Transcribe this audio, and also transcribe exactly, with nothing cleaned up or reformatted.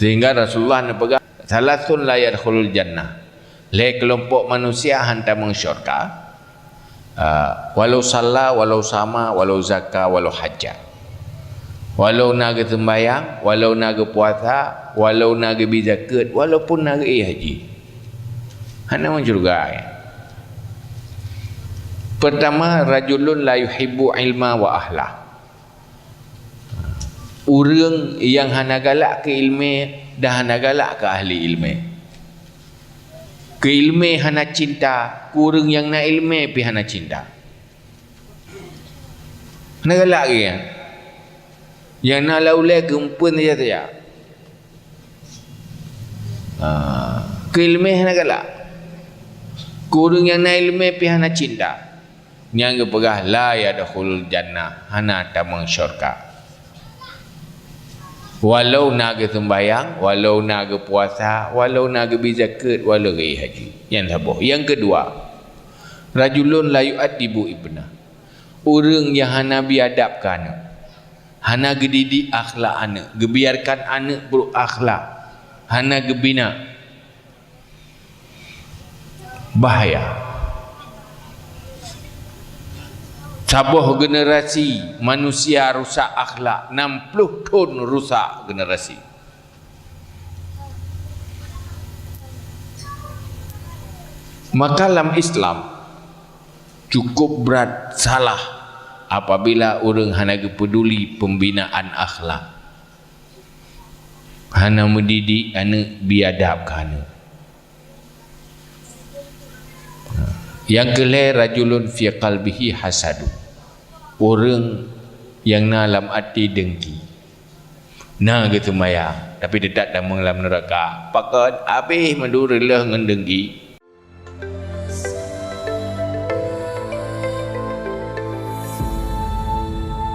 Sehingga Rasulullah neupeugah, "Salasun la yadkhulul jannah." Lhée keulompok manusia han tamong syurga. Ah, walau salla, walau sama, walau zaka, walau hajja. Walau na geuseumbahyang, walau na geupuasa, walau na geubi zakeuet, walaupun na geuék haji. Hana meusyurga, ya. Pertama, rajulun la yuhibbu ilma wa ahlah. Ureuëng nyang hana galak keu iéleumé dan hana galak keu ahli iéleumé. Keu iéleumé hana cinta, keu ureuëng nyang na iéleumé pih hana cinta. Hana galak keu nyan. Nyang na lam ulée geumpeuen saja-saja. Ha, keu iéleumé hana galak. Keu ureuëng nyang na iéleumé pih hana cinta. Nyang geupeugah, "La yadkhulul jannah," hana tamong syurga. Walau na geuseumbahyang, walau na geupuasa, walau na geubi zakeuet, walau geuék haji. Nyan saboh. Nyang keudua, rajulun la yu'addibu ibnah. Ureuëng nyang hana bi adab keu aneuëk. Hana geudidik akhlak aneuëk, geubiarkan aneuëk brok akhlak, hana geubina. Bahaya. Saboh generasi manusia rusak akhlak, enam puluh thon rusak generasi. Maka lam Islam, cukup brat salah apabila ureuëng hana geupeuduli pembinaan akhlak. Hana meudidik aneuëk, bi adab keu aneuëk. Nyang keulhée, rajulun fi qalbihi hasadun. Ureuëng nyang na lam até dengki. Na geuseumbahyang, tapi teutap tamong lam neuraka. Pakon? Habéh mandum reuloh ngon dengki.